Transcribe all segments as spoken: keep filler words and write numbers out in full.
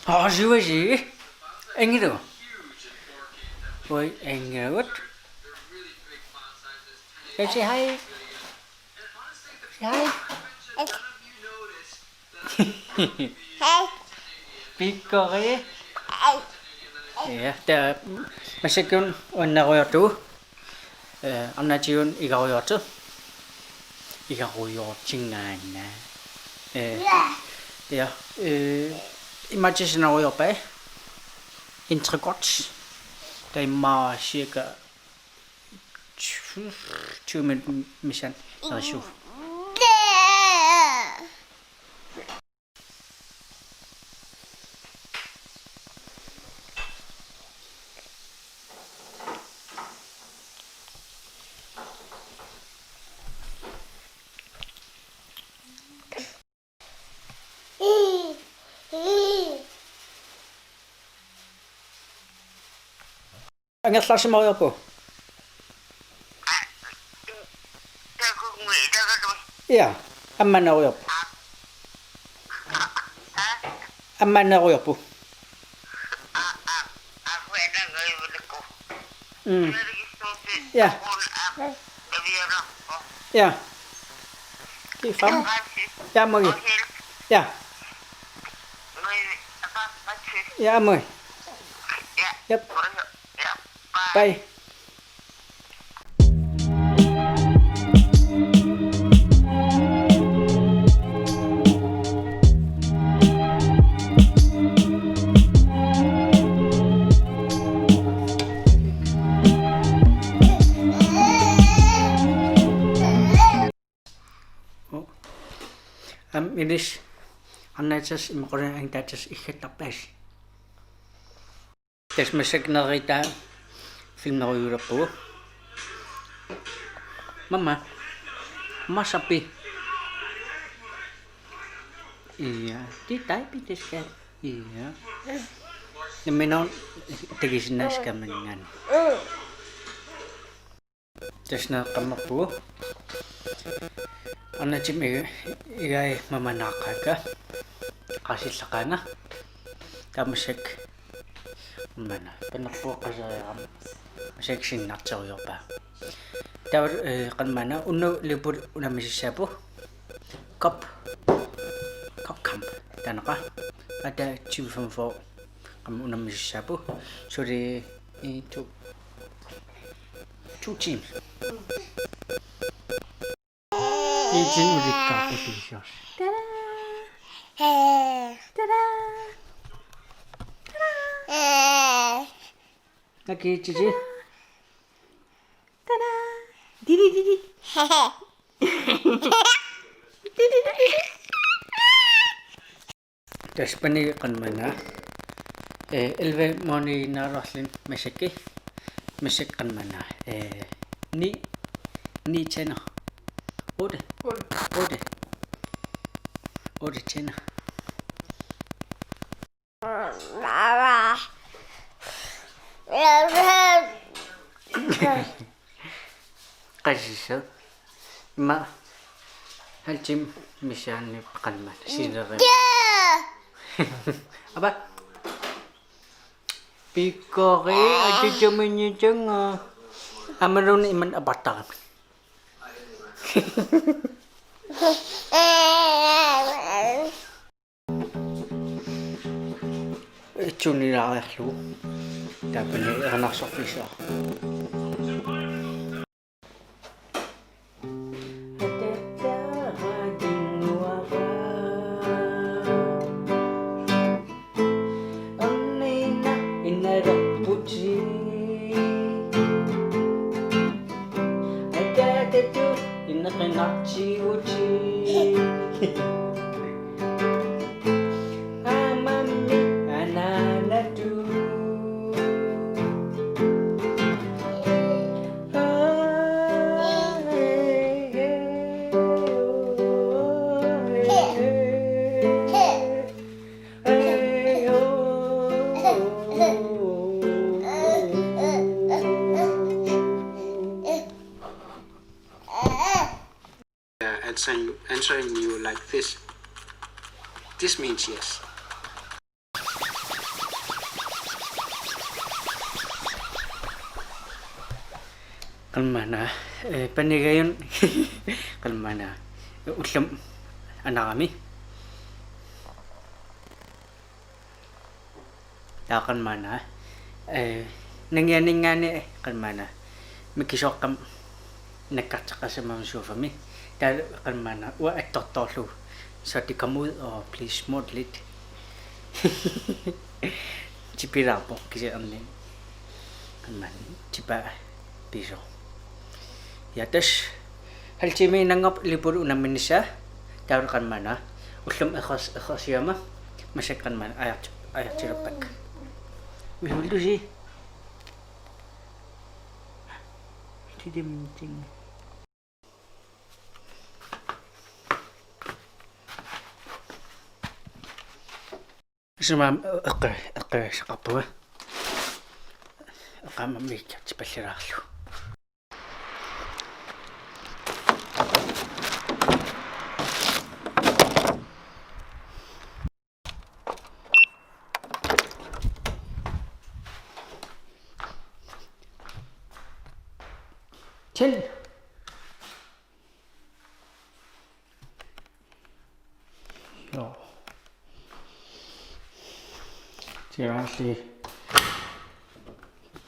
Har du også? Inge du? Oi, Inge. Kan du sige hej? Sige hej. Hej. Pikkori. Hej. Ja, der er massakkut unnarujoortugut. Eh, arnatigut igarujoortoq. Igarujoortinngaanna. Eh, ja. Ja, eh, imaattoq sinarujoorpai. Entrecôte. Taava immaqa cirka tyve, tyve minutter missaani. Nerissuu. Angerlarsimariarpu? Ja, ammanerujoorpu. Ammanerujoorpu. Mm. Ja. Ja. Kifam. Ja, moi. Ja. Ja, moi. Yep. Bye. Aamma ilissi arnaatsassat imaluunniit angutaatsassat iggattarpaat. Tassa massakkut neritaa filmerujulerpugut. Mamma. Massapi. Ja, det er dig, Peter Skat. Ja. Jamen, nu, det kan sådan, at skal man gerne. Tassa naaqqammerpugut. Arnatimi igai mamanaaqaakka. Qasillaqaanga. Taava massakkut. Mana. Panerpugut qaseriarama. Massakkut sinnarterujoorpaa. Taava, eh, qanmana unnu liput unammisissaapput. Cup. Cup camp. Taanna. Ata tyve femogfyrre. Qam unammisissaapput. Suli en, to. To timer. En time ulikkaarput. Tada! Tada! Tada! Nakiititi. Tada! Didi, didi. Didi, didi. Tassa paniga qanmana. Eh, elleve månedinnaalaarluni massakkut. Massakkut qanmana. Eh, ni, ni tænder. Otte. Otte. Otte tænder. Qasissaq. Immaqa halv time missaani qanmana sinerimi. Apa? Pikkori, atitaminitanga. Aammaluunniit imannak apartarami. Itsuunilaariarlugu. Taava paniga erinarsorfigissaaq. Uh, answering, answering you like this. This means yes. Qanormaanna, eh, panigajun. Qanormaanna, ullumi anarami. Taava qanormaanna, eh, nangianinngaanniit qanormaanna, mikisuaqqamik nakkarteqqassamaarama sofami. Taava qanormaanna, uanga attortorlugu: Så det kom ud og blev småt lidt. Tipilaarpoq kisianni. Qanormaanna, tipaa pisoq. Ja, tassa halv time inanngorpoq Liverpool unamminissaa. Taavalu qanormaanna, ullumi eqqars-, eqqarsaatigaara, massakkut qanormaanna ajort-, ajortilerpakka. Vil du sige? Til dem ting. Sumam eqqi-, eqqissaqarpunga. Eqqaamammiikka tipallilaarlugu. Til. Joo. Tiaralli.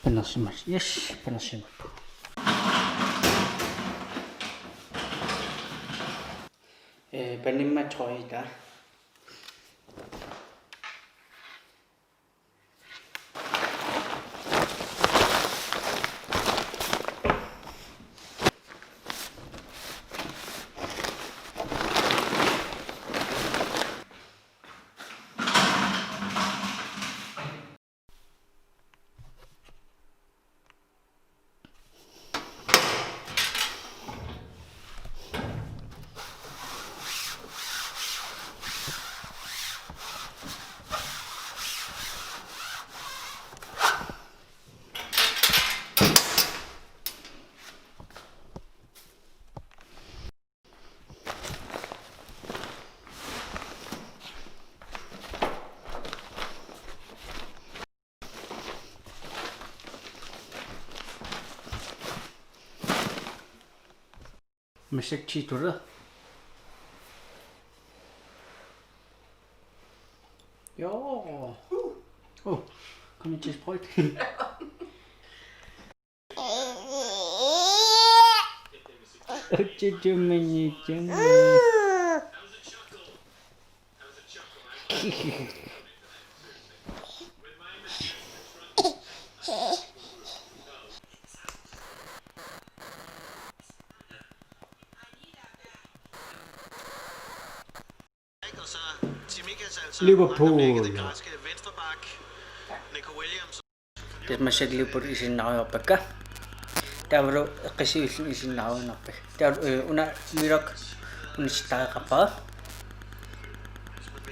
Panersimas. Yes, panersimas. Eh, panimma trøje der. Massakkut ti dollar. Joo. Oh, kom til sprøjt. Otte tusind. Liverpool. Tassa massakkut Liverpool isiginnaariarpakka. Taavalu eqqissivilluni isiginnaariarpakka. Taavalu, eh, una vlog unitsitaaqqappara.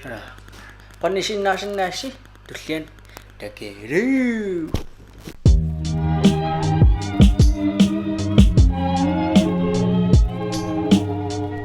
Ja. Qanoq isiginnaasinnaassi tulliani takuuk.